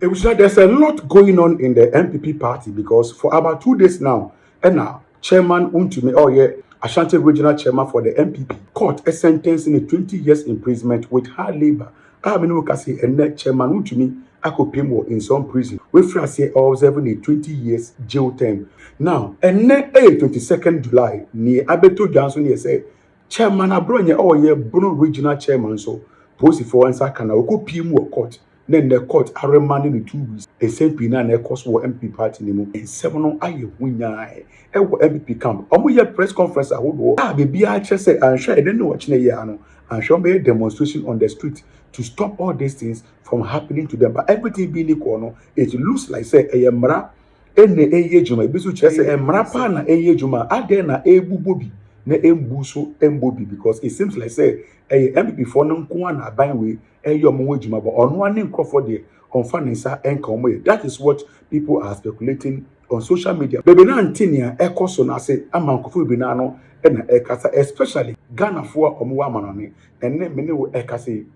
Ebusua, there's a lot going on in the NPP party because for about 2 days now, ɛna Chairman Wontumi, ɔyɛ Ashanti Regional Chairman for the NPP, court sentencing no 20 years imprisonment with hard labour. A me ne wo kasa, ɛnɛ Chairman Wontumi akɔpem wɔ Nsawam Prison. Wefiri aseɛ ɔobserve ne 20 years jail term. Now, ɛnɛ ɛyɛ 22nd July, nea abɛtɔ dwa nso ne yɛ sɛ Chairman Abronye, ɔyɛ Bono Regional Chairman nso, polisifoɔ nsa ka na wɔkɔ mu wɔ court na nnɛ court aremand no 2 weeks. Nsɛm pii na ɛkɔ so wɔ NPP party no mu. Nsɛm no ayɛ ho nyaa ɛwɔ NPP camp. Wɔn yɛ press conference ahodoɔ a beebiara kyerɛ sɛ anhwɛ ɛdɛ ne wɔkyerɛ yɛ ano anhwɛ, wɔn bɛyɛ demonstration on the street to stop all these things from happening to them. But everything being equal no, it looks like sɛ ɛyɛ mmara ɛna ɛyɛ adwuma. Ebi nso kyerɛ sɛ mmara paa na ɛyɛ adwuma adeɛ na ɛrebubɔ bi na ɛmbu so ɛmbɔ bi, because it seems like sɛ ɛyɛ NPP foɔ no nko ara na aban wei ɛyɛ ɔmo ho adwuma, but ɔno ara ne nkurɔfoɔ deɛ, ɔmfa ne nsa ɛnka ɔmo yɛ. That is what people are speculating on social media. Bebree naa nte nea ɛkɔ so n'ase ama nkurɔfoɔ bebree naa no ɛna ɛkasa, especially Ghanafoɔ a ɔmo wɔ amanɔne. Ɛnɛ me ne wo ɛkasa yi,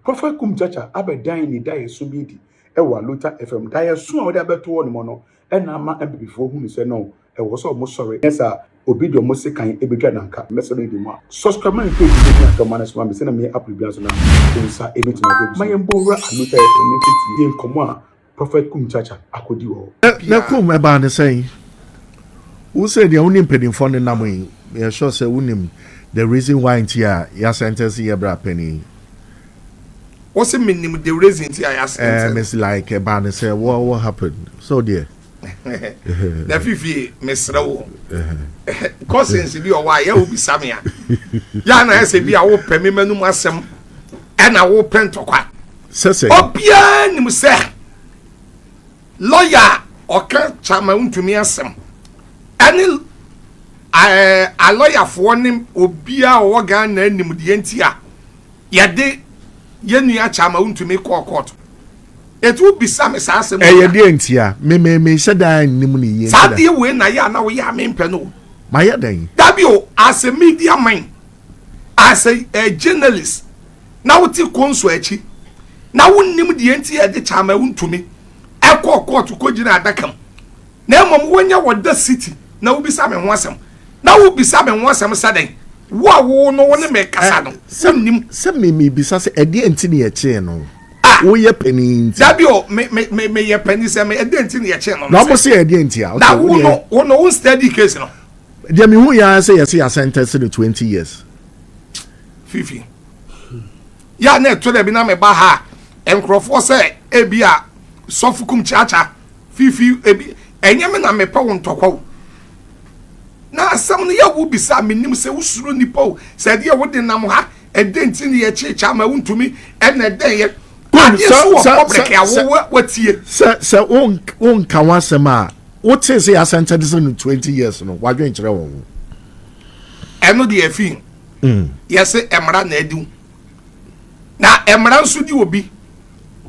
Prophet Kumchacha abɛdan ne daeɛso bi di ɛwɔ Alota FM. Daeɛso a wɔde abɛto hɔ nom no ɛna ama NPP foɔ hu ne sɛ no ɛwɔ sɛ ɔmo sɔre ɛsɛ a obi de ɔmo sekan ebedwa nanka. Mɛsɛ no di mu a, subscribe ma page ne bi atɔ ma no so ma me sɛ na meyɛ upload bi nso na nsa ebetumi akɔ bi so. Ma yɛn bɔ wura Alota FM ne mfiti yɛ nkɔmɔ a Prophet Kumchacha akɔdi wɔ hɔ. Na kum ɛbaa ne sɛn wo sɛ deɛ wonim mpanimfoɔ no nam yi, yɛsure sɛ wonim the reason why nti a yɛasentence yɛ bra pani. Wɔsɛ menim the reason nti a yɛasentence. It's like ɛbaa ne sɛ what happened so deɛ? Na Fifie, mesrɛ wo, questions bi ɔwɔ a yɛwo bisa me a yɛa na ɛsɛ bi a wopɛ me manum asɛm ɛna wopɛ ntɔkwa. Sɛ Obiara nim sɛ lawyer a ɔka Chairman Wontumi asɛm ɛne alɔyafoɔ ne obiara a ɔwɔ Ghana anim deɛ nti a yɛde yɛn nua Chairman Wontumi kɔɔ court. Etu bisa me saa asɛm. Ɛyɛ deɛ nti a me hyɛ dan nim ne yie. Saa deɛ wei na yɛ a na woyɛ a mempɛ no. Mayɛ dɛn? Dabi o, as a media man, as a journalist, na wote konso akyi na wonnim deɛ nti yɛde Chairman Wontumi ɛkɔɔ court kɔgyina adaka mu, na mmom wonyɛ wɔ the city na wobisa me ho asɛm, na wobisa me ho asɛm sɛ dɛn? Wo a wo no wo ne me kasa no, wonnim. Sɛ me bisa sɛ ɛdeɛ nti ne yɛkyee no. Ah. Woyɛ panin nti. Dabi o, me meyɛ pani sɛ me ɛdeɛ nti ne yɛkyee no. Na ɔmo sɛ ɛdeɛ nti a? Na wo no wo study case no. Deɛ mehu yɛ ara sɛ yɛsɛ yɛasentence no 20 years. Fifi, yà na ɛtɔ dɛ bi na meba ha a, nkurɔfoɔ sɛ ebi a sɔfo kum kyaakyaa Fifi, ebi ɛnyɛ me na mepɛ wo ntɔkwa o, na asɛm no yɛ wo bisa menim sɛ wosuro nipa o, sɛ ɛdeɛ wode nam ha ɛdɛ nti ne yɛkye Chairman Wontumi ɛna ɛdɛn yɛ adeɛ so wɔ public a wo watie. Sɛ wonka ho asɛm a wote sɛ yɛasentence no 20 years no, wadwen kyerɛ wɔn ho. Ɛno deɛ efi yɛsɛ mmara na adi wo, na mmara nso di obi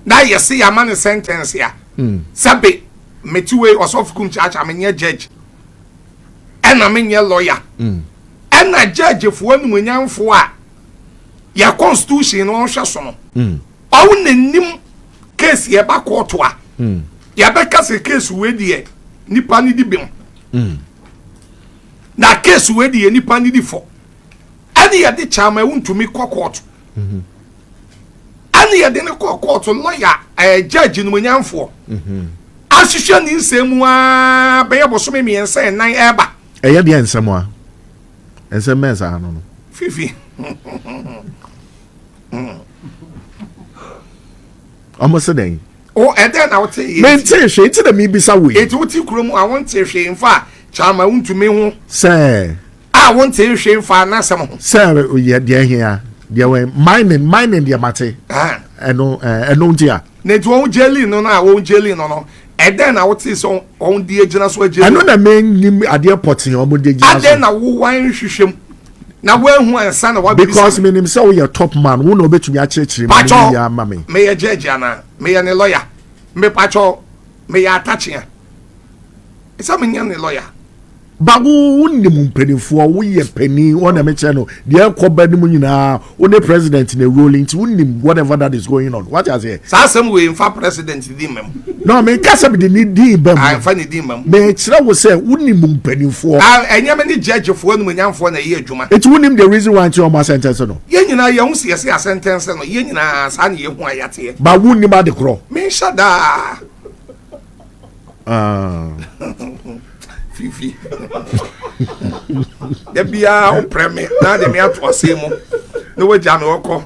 na yɛsɛ yɛama ne sentence a, sɛbe, mete wei, ɔsɔfo kum kyaakyaa, menyɛ judge ɛna menyɛ lawyer, ɛna judgefoɔ animonyamfoɔ a yɛ constitution no ɔhwɛ so no, ɔwo n'anim case yɛba court a, yɛbɛka sɛ case wei deɛ nipa ne di bem, na case wei deɛ nipa ne di fɔ. Ɛne yɛde Chairman Wontumi kɔ court, ɛne yɛde ne kɔ court, lawyer judge nomonyamfoɔ ahwehwɛ ne nsɛm mu aa bɛyɛ bosome 3 4 ɛɛba. Ɛyɛ deɛ nsɛm a nsɛm bɛn saa no? Fifi. Ɔmo sɛ dɛn? O, ɛdɛn na wote yɛ? Mente hwee nti na mebisa wei. Eti wote kurom a wonte hwee mfa Chairman Wontumi ho? Sɛ A wonte hwee mfa n'asɛm ho? Sɛ yɛ deɛ hia deɛ wɔ mining deɛ mate. Ah. Ɛno nti a. Na nti wɔn jailing no a wɔn jailing no, ɛdɛn na wote sɛ wɔn di egyina so agyeli? Ɛno na menim adeɛ pɔtee ɔmo de gyina Adɛn so. Na wo wan hwehwɛ mu na woahu ansa na wabisa? Because menim sɛ woyɛ top man, wo na wobɛtumi akyerɛkyerɛ mu Pakyɛw. ne yie ama me. Meyɛ judge anaa meyɛ ne lawyer? Mepakyɛw, meyɛ atakyea sɛ menyɛ ne lawyer. Ba wo wonim mpanimfoɔ, woyɛ panin wɔn na mekyerɛ no deɛ ɛkɔ ba no mu nyinaa, wo ne president na rolling, nti wonim whatever that is going on, wate aseɛ? Saa asɛm wei, mfa president di mma mu. No, menka sɛ mede ne din ba mu. Mfa ne din mma mu. Mekyerɛ wo sɛ wonim mpanimfoɔ. Ah, ɛnyɛ me ne judgefoɔ animuonyamfoɔ na ɛyɛ adwuma. Nti wonim the reason why nti ɔmo asentence no? Yɛn nyinaa yɛn ho si yɛsɛ asentence no, yɛn nyinaa saa ne yɛhu a yɛateɛ. Ba wonnim ade korɔ? Menhyɛ daa. Ah. Fifi, da biara woprɛ me na de me ato asɛm mu na wagya me ɔkɔ,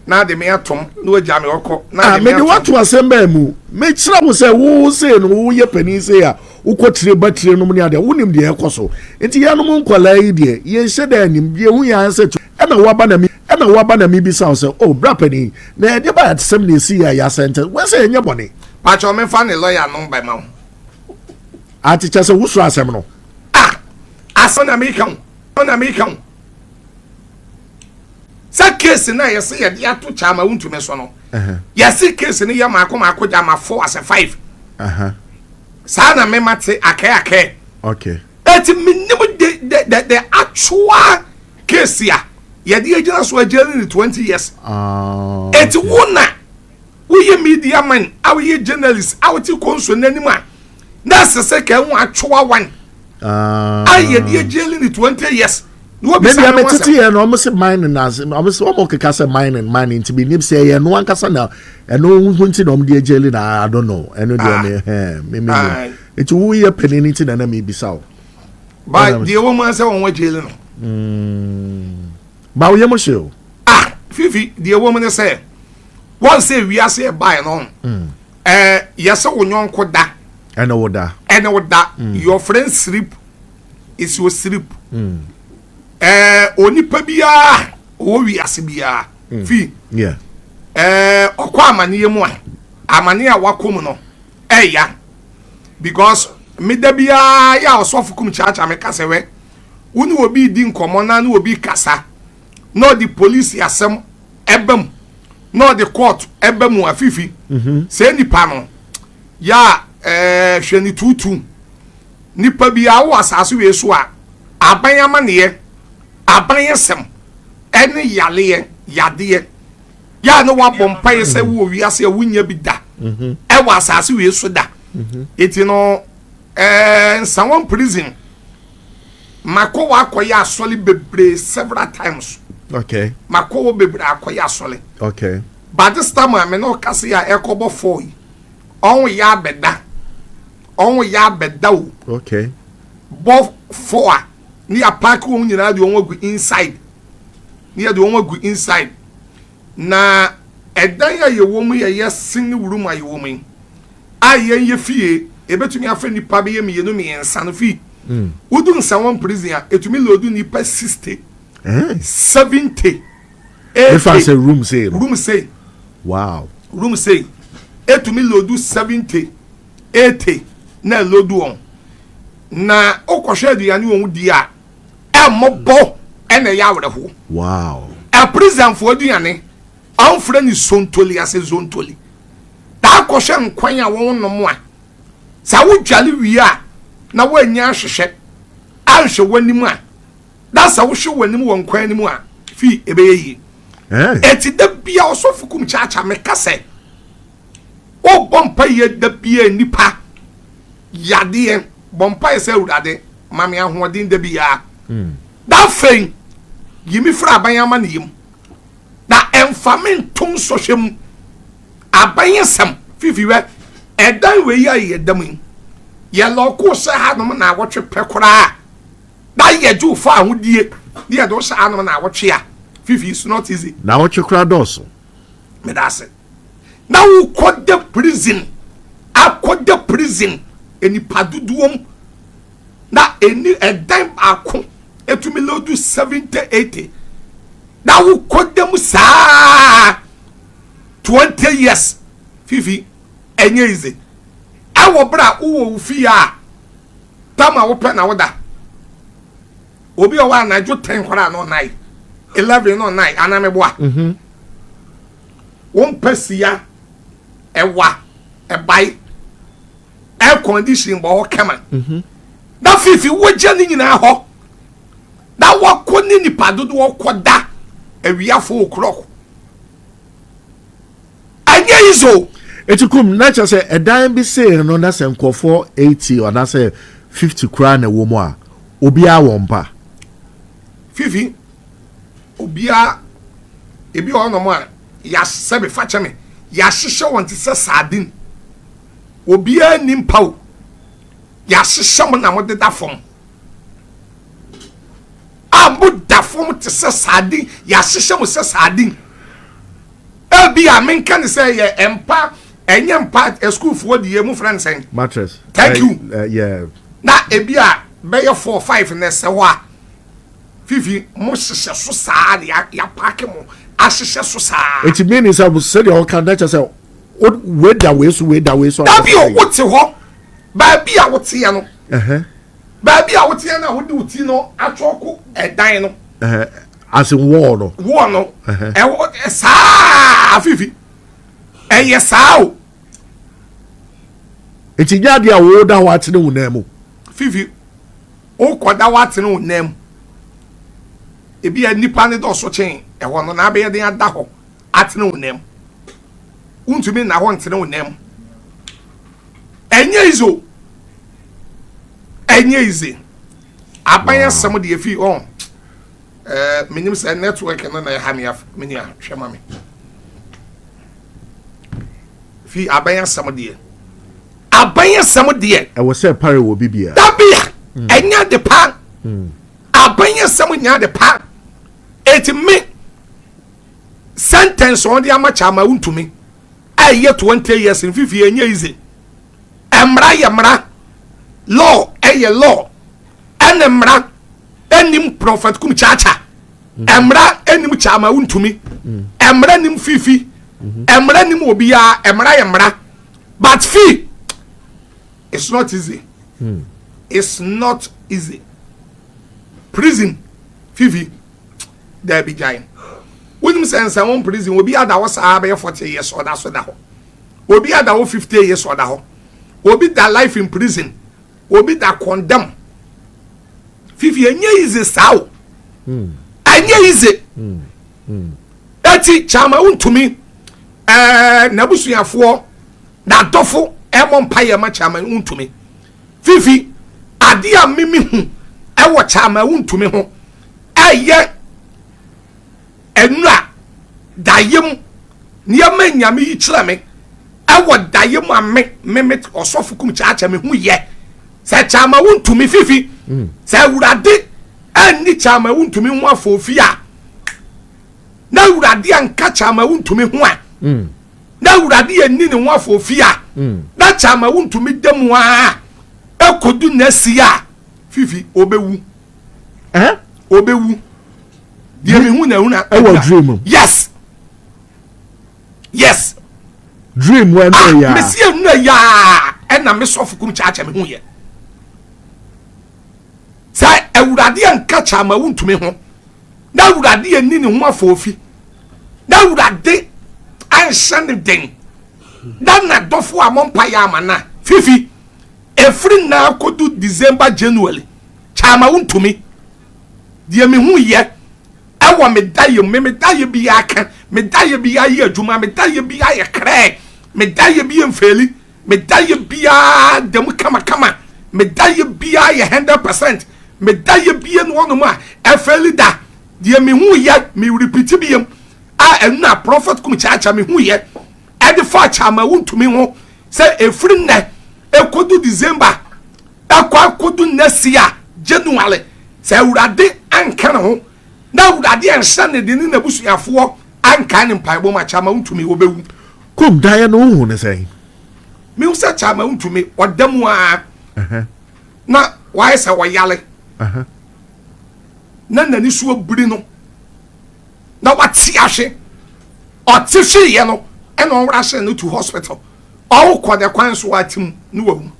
na de me atom na wagya me ɔkɔ na Ah, de me mede atom. woato asɛm bɛɛ mu, mekyerɛ wo sɛ wo sei no, woyɛ panin sei a wokɔ tire ba tire nom ne adeɛ, wonim deɛ ɛkɔ so, nti yɛnom nkɔlaa yi deɛ, yɛnhyɛ da anim deɛ hu yɛn sɛ ɛna woaba na mi ɛna woaba na mebisa wo sɛ, oh, bra panin, na ɛde ba asɛm na ɛsi yɛ a yɛasentence wɔ sɛ ɛnyɛ bɔne. Pakyɛ, memfa ne lawyer no bɛma wo. Ate kyɛ sɛ wosoro asɛm no. Ah, asɛm na meka wo, na meka wo sɛ case no a yɛsɛ yɛde ato Chairman Wontumi so no, yɛse case no yɛ maako maako gyama four asɛ five. Saa na mema te akɛ akɛ. Eti menim the actual case a yɛde agyina so agyina ne 20 years. Eti wo na woyɛ media man a woyɛ journalist a wote konso n'anim a na ɛsɛ sɛ ka ɛho atwoa one a yɛde agyina ne 20 years na wobisa maybe ne ho ametete asɛm. Yɛ no, ɔmo sɛ mining na ase, ɔmo sɛ ɔmo keka sɛ mining, mining, nti mi nim sɛ ɛyɛ no ankasa na ɛno ho nti na ɔmo de agyeli na I don't know, ɛno deɛ me hɛn me Ah. nim, nti woyɛ panin nti na mi bisa wo. Ba deɛ wɔ mu asɛ wɔn agyeli no. Ba woyɛ mo hyɛ o. Ah, Fifi, deɛ wɔ mu ne sɛ wɔn sɛ wiase ɛbaeɛ no, yɛsɛ wo nyɔnko da ɛna wo da. Ɛne wo da. Your friend sleep is your sleep. Onipa biara ɔwɔ wiase biara fi ɔkɔ amaneɛ mu a, amaneɛ a wakɔ mu no ɛya, because meda biara yɛ a ɔsɔfo kum kyaakyaa me kasa wɛ wo ne obi di nkɔmmɔ na ne obi kasa na ɔde polisi asɛm ɛba mu na ɔde court ɛba mu afifi sɛ nipa no yɛ a hwɛ ne tuutu nipa bi a wɔ asase wei so a, aban amaneɛ, aban asɛm ɛne yaleɛ yadeɛ yɛ a ne wabɔ mpaeɛ sɛ wowɔ wiase a wonya bi da ɛwɔ asase wei so da. Eti no Nsawam prison, makɔ wɔ akɔyɛ asɔle bebree several times. Makɔ wɔ bebree akɔyɛ asɔle. But this time a me ne ɔkasa yi a ɛkɔbɔ 4 yi, ɔho yɛ abɛda, ɔho yɛ abɛda o. Bɔ 4 a ne yɛ pack wɔn nyinaa de wɔn agu inside, ne yɛ de wɔn agu inside, na ɛdan a yɛwɔ mu yɛ yɛ single room a yɛwɔ mu yi a yɛn yɛ fie, ebetumi afɛ nipa bɛyɛ mmienu mmiɛnsa no fi wodu Nsawam prison a, etumi load nipa 60, 70, Efa 80. Sɛ room sei no. Room sei. Room sei etumi load 70, 80 na load wɔn, na wokɔhwɛ aduane wɔn di a, ɛmmɔbɔ, ɛna ɛyɛ awerɛho. Ɛprisonfoɔ aduane ɔnfrɛ ne sontoli ase zontoli daa kɔhwɛ nkwan a wɔn nom a, sɛ wodwale wie a na woanya ahwehwɛ anhwɛ w'anim a, na sɛ wohwɛ w'anim wɔ nkwan anim a, fi ɛbɛyɛ yie. Eti da bia ɔsɔfo kum kyaakyaa meka sɛ wobɔ mpa yie da bia, nipa yadeɛ, bɔ mpa yɛ sɛ, Awurade, ma me ahoɔden da biara, na afei yi me firi aban ama ne yam na ɛmfa me nto nsɔhwɛ mu. Aban asɛm fifi wɛ ɛdan wei a yɛda mu yi, yɛlɔko sɛ hanom na awɔtwe pɛ koraa na yɛgye wo fa ahodie ne yɛde wo hyɛ hanom na awɔtwe a, fifi, it's not easy. Na wɔtwe koraa dɔɔso. Meda ase. Na wokɔ da prison, akɔda prison nipa dodoɔ mu na ɛni ɛdan baako etumi load 70, 80, na wokɔ da mu saa 20 years, fifi, ɛnyɛ easy. Ɛwɔ bere a wowɔ wo fie a, tam a wopɛ na woda. Obi a ɔwɔ anadwo 10 koraa na ɔnan 11 na ɔnan anameboa wɔn sia ɛwa ɛbae, air condition bɔ hɔ kama. Na fifi wogya ne nyinaa hɔ na wakɔ ne nipa dodoɔ kɔda awia 4 o'clock, ɛnyɛ easy o. Eti kum na kyerɛ sɛ ɛdan bi sei no, na sɛ nkurɔfoɔ 80 anaasɛ 50 koraa na ɛwɔ mu a, obiara wɔ mpa? Fifi, obiara, ebi wɔ hɔnom a yasɛbe fakyɛ me, yɛahyehyɛ wɔn te sɛ sardine. Obiara ni mpa o, yɛahyehyɛ mo na mo deda fam a, mo da fam te sɛ sardine. Yɛahyehyɛ mo sɛ sardine. Ebi a menka ne sɛ yɛ mpa, ɛnyɛ mpa. Sukuufoɔ deɛ mu frɛ no sɛn? Mattress. Thank you. Yeah. Na ebi a bɛyɛ four, five na ɛsɛ hɔ a, fifi, mo hyehyɛ so saa na yɛapaake mo ahyehyɛ so saa. Eti mi ni sɛ sɛdeɛ ɔka na kyerɛ sɛ wei da wei so, wei da wei so. Dabi o, wote hɔ baabi a woteɛ no, baabi a woteɛ no a wode wo ti no atwɔko ɛdan no. As in wall no? Wall no. Ɛwɔ saa, fifi, ɛyɛ saa o. Eti nyɛ adeɛ a wɔda hɔ atene wo nan mu? Fifi, wokɔda hɔ atene wo nan mu, ebi a nipa ne dɔso kyɛn ɛhɔ no na abɛyɛ den ada hɔ atene wo nan mu. Wontumi nna hɔ ntene wo nan mu. Ɛnyɛ easy o, ɛnyɛ easy. Aban asɛm deɛ fi ɔn menim sɛ network no na ɛha me af me nua, hwɛ ma me. Fi aban asɛm deɛ, aban asɛm deɛ. Ɛwɔ sɛ pare wɔ bibia. Dabi a, ɛnyɛ de pa. Aban asɛm nyɛ de pa. Eti me sentence wɔn de ama Chairman Wontumi a ɛyɛ 20 years nfifi, ɛnyɛ easy. Mmara yɛ mmara, law ɛyɛ law, ɛne mmara ɛnim Prophet Kum Kyaakya, mmara ɛnim Chairman Wontumi, mmara nim Fifi, mmara nim obiara. Mmara yɛ mmara, but fee, it's not easy, it's not easy. Prison, fifi, daabi, gyae. Wonim sɛ Nsawam prison, obi ada hɔ saa bɛyɛ 40 years, ɔda so da hɔ. Obi ada hɔ 50 years, ɔda hɔ. Obi da life in prison, obi da condemn. Fifi, ɛnyɛ easy saa o, ɛnyɛ easy. Eti Chairman Wontumi n'abusuafoɔ n'adɔfo ɛmɔ mpa yɛ ma Chairman Wontumi. Fifi, adeɛ a mimi hu ɛwɔ Chairman Wontumi ho, ɛyɛ ɛnura daeɛ mu nneɛma Nyame yi kyerɛ me ɛwɔ daeɛ mu a me me me ɔsɔfo Kum Kyaakya me ho yɛ sɛ Chairman Wontumi, fifi, sɛ Awurade ɛnni Chairman Wontumi ho afɔfi a, na Awurade anka Chairman Wontumi ho a, na Awurade anni ne ho afɔfi a, na Chairman Wontumi da mu a ɛkɔdu n'asi a, fifi, ɔbɛwu. Eh? Ɔbɛwu deɛ mehu na ehuna. Ɛwɔ dream mu? Yes. Dream mu ɛnu ah ya? Mesi enu yaa, ɛna me sɔfo Kum Kyaakya me hu yɛ sɛ Awurade anka Chairman Wontumi ho, na Awurade ani ne ho afɔɔfi, na Awurade anhyɛ ne den, na n'adɔfo a mɔmpa yɛ ama na fifi, efiri na akɔdu December, January, Chairman Wontumi deɛ mehu yɛ ɛwɔ me da yɛ mu, me da yɛ bi aka, me da yɛ bi ayɛ adwuma, me da yɛ bi ayɛ krɛ, me da yɛ bi yɛ mfeeli, me da yɛ biara da mu kamakama, me da yɛ biara yɛ 100%, me da yɛ bie no hɔnom a ɛfeeli da. Deɛ mehu yɛ, me repeat bi yam a, ɛnu a Prophet Kum Kyaakya mehu yɛ ɛde fa Chairman Wontumi ho sɛ efiri nnɛ ekodu December, ɛkɔ akɔdu next year January, sɛ Awurade anka ne ho na Awurade anhyɛ ne de ne n'abusuafoɔ anka ne mpaebɔ mu a, Chairman Wontumi wɔbɛwu. Kum, daeɛ no wohu ne sɛn? Mehu sɛ Chairman Wontumi ɔda mu a na wayɛ sɛ ɔyale na n'ani so abiri no na wate ahwe. Ɔte hweeɛ no, ɛna ɔwora hyɛ no to hospital. Ɔwokɔ ne kwan so ate mu ne wawu.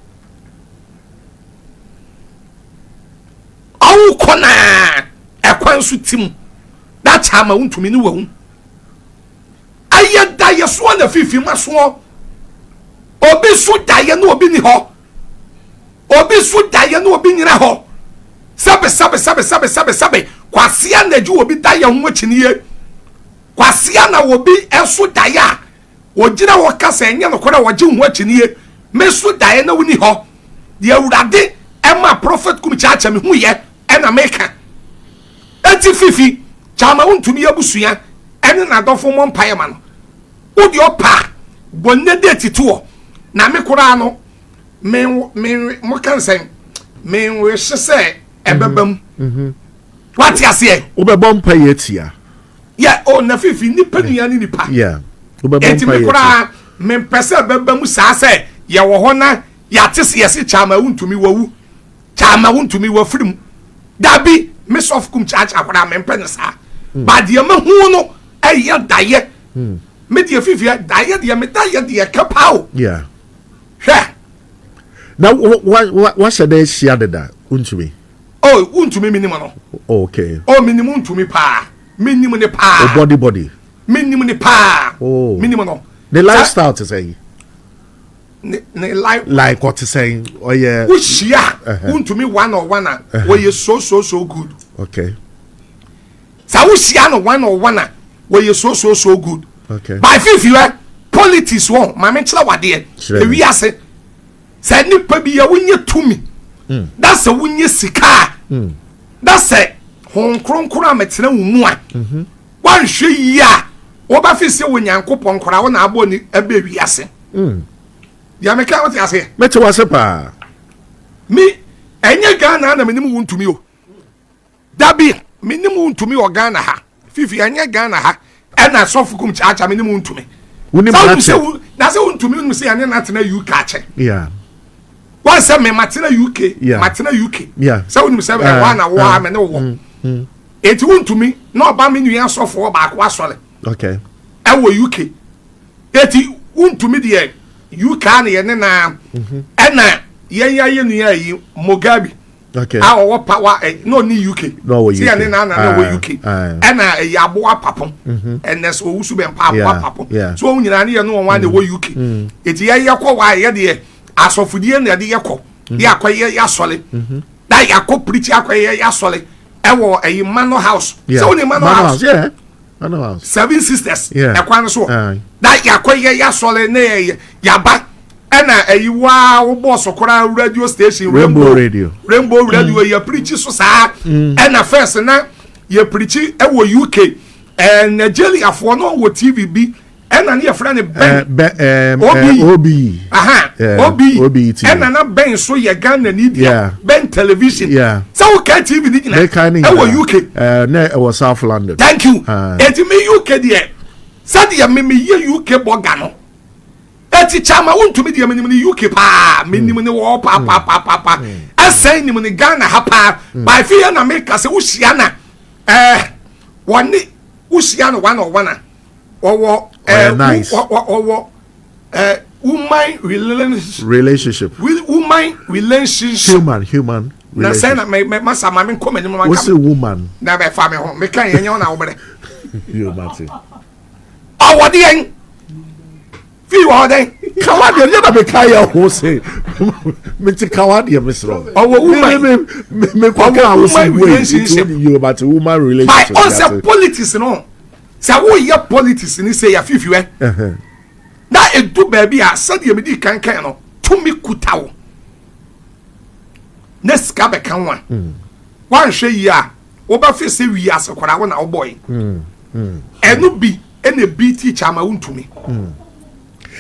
Ɔwokɔ naa ɛkwan so ti mu na Chairman Wontumi ne wawu. Ɛyɛ daeɛ soɔ na fifi ma soɔ. Obi so daeɛ na obi ni hɔ. Obi so daeɛ na obi nyina hɔ. Sɛbe sɛbe sɛbe sɛbe sɛbe sɛbe kwasea na gye obi daeɛ ho akyinie. Kwasea na obi so daeɛ a ogyina hɔ ka sɛ ɛnyɛ nokorɛ a ɔgye ho akyinie. Me so daeɛ na woni hɔ. Deɛ Awurade ɛma Prophet Kum Kyaakya me hu yɛ ɛna meka. Eti Fifi Kyama wontumi abusua ɛne n'adɔfo mmɔ mpaeɛ ma no. Wo deɛ ɔpɛ a bɔ nnɛ date toɔ na me koraa no me me mo ka nsɛn me nwehye sɛ ɛbɛba mu mhm, mhm. wate aseɛ. Wobɛbɔ mpa yɛ atia. Yɛ o na fifi nipa nua ne nipa. Eti me koraa mempɛ sɛ ɛbɛba mu saa sɛ yɛwɔ hɔ na yɛate sɛ yɛse kyama wontumi wawu kyama wontumi wafiri mu dabi me sɔfo kum kyaakyaa koraa mempɛ no saa hmm. ba deɛ mahu no ɛyɛ dayɛ hmm. me deɛ fifi dayɛ deɛ me dayɛ deɛ ka paa o. Hwɛ! Na wahyɛ dɛ ahyia deda, wontumi? Oh, wontumi menim no. Oh, okay. Oh, menim wontumi paa. Menim ne paa. Oh, body body. Menim ne paa. Oh. Menim no. Ne lifestyle te sɛ Ne ne life. Like ɔte sɛ ɔyɛ. Wohyia wontumi one on one a wɔyɛ so so so good. Okay. Sɛ wohyia no one on one a wɔyɛ so so so good. Okay. By fifi wɛ politics wɔn maame nkyerɛ wadeɛ ewi ase sɛ nipa bi yɛ wonyɛ tumi mm. na sɛ wonyɛ sika a mm. na sɛ hon kronkron a mɛtena wo mu a mm-hmm. wanhwɛ yie a wɔbɛfi sɛ wɔ nyankopɔn koraa wɔn na abɔ ne ɛbɛ wi ase mm. deɛ meka wote aseɛ mɛte wase paa me ɛnyɛ Ghana na menim wo ntumi o Dabi, me ne mu ntumi wɔ Ghana ha. Fifi, ɛnyɛ Ghana ha. Ɛna sɔfo kum kyaakya me ne mu ntumi. Wonim n'akyɛ. Na sɛ wontumi wonim sɛ yɛne n'atena UK akyɛ. Yeah. Wɔn sɛ me matena UK, yeah. matena UK. Yeah. Sɛ wonim sɛ ɛwɔ eh, na wɔ a me ne wɔ. Mm, mm. Eti wontumi na ɔba me nua sɔfo baako asɔre. Okay. Ɛwɔ UK. Eti wontumi deɛ UK na yɛne na mhm. ɛna yɛn yɛ nua yi Mugabe. okay. a ɔwɔ power ɛ eh, na ɔne uk na ɔwɔ uk sɛ ɛne nana na ɔwɔ uk ah. ɛna ɛyɛ aboa papo mhm. ɛnɛ sɛ ɔwusu bɛ mpa aboa papo so wɔn nyinaa ne yɛ no wɔn na ɛwɔ uk mm. eti yɛ yɛ kɔ wa yɛ deɛ asɔfodie na yɛde yɛ kɔ mm. yɛ akɔ yɛ yɛ asɔre mm-hmm. na yɛ akɔ pirikyi akɔ yɛ yɛ asɔre ɛwɔ ɛyi manor house sɛ wɔn ni manor house. Seven Sisters ɛkwan no so na yɛakɔ yɛ yɛasɔre na yɛ yɛaba ɛna ɛyi waa wo bɔɔso koraa radio station Rainbow Radio Rainbow Radio mm. yɛ pirikyi so saa mm. ɛna first na yɛ pirikyi ɛwɔ UK ɛɛ Nigeriafoɔ no wɔ TV bi ɛna ne yɛfrɛ no bɛn eh, obi obi obi ɛna na bɛn so yɛ Ghana ni deɛ bɛn television sɛ wo ka TV ni nyina ɛwɔ UK eh, na ɛwɔ South London thank you ah. eti mi UK deɛ sɛdeɛ mi mi yɛ UK bɔga no eti kyama wontumi deɛ mi nim ne UK paa mi nim ne wɔ paa paa paa paa paa ɛsɛn nim ne Ghana ha paa baafi yɛ na mi ka sɛ wohyia na ɛɛ wɔne wohyia no one on one a. ɔwɔ ɛɛ ɔwɔ ɛɛ woman relationship relationship woman relationship human human na sɛ na mɛ mɛ masa maame nkɔ m'anim ma nka woman na bɛ fa mi ho meka yɛn nyɛ wɔn na wɔbrɛ yoo mate ɔwɔ deɛ fi wɔ hɔ dɛn. Kawa deɛ yɛ na mi ka yɛ ho se mi ti kawa deɛ mi srɔ. Ɔwɔ woman mi mi mi kɔ ka ho se wei nti yoo mate woman relationship. By ɔnsɛ politics no. Sɛ woyɛ politics ni sɛ yɛafifi wɛ na edu baabi a sɛdeɛ medi kan kan no tumi kuta wo na sika bɛka ho a mm. woanhwɛ yie a wobɛfe sɛ wiase koraa wo na wobɔe mm. Mm. ɛno bi ɛna bi teacher ama wontumi.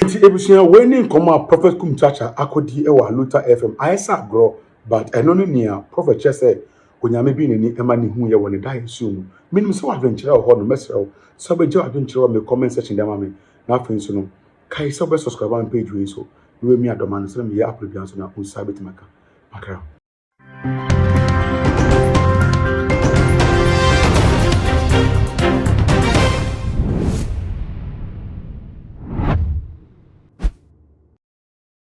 Nti ebusua wei ne nkɔmɔ a Prophet Kum Chacha akɔdi wɔ Aluta FM ayɛ sɛ agorɔ but ɛno ne nea Prophet kyerɛ sɛ Onyame bue n'ani ma ne hu yɛ wɔ ne daeɛso mu. Menim sɛ w'adwenkyerɛ wɔ hɔ no, mɛsrɛ wo sɛ wobɛgya w'adwenkyerɛ wɔ me comment section de ama me. Na afei nso no, kae sɛ wobɛ subscribe ama me page wei nso, na woamia dɔm ano sɛdeɛ meyɛ upload biara nso na wo nsa bɛtumi aka. Makra.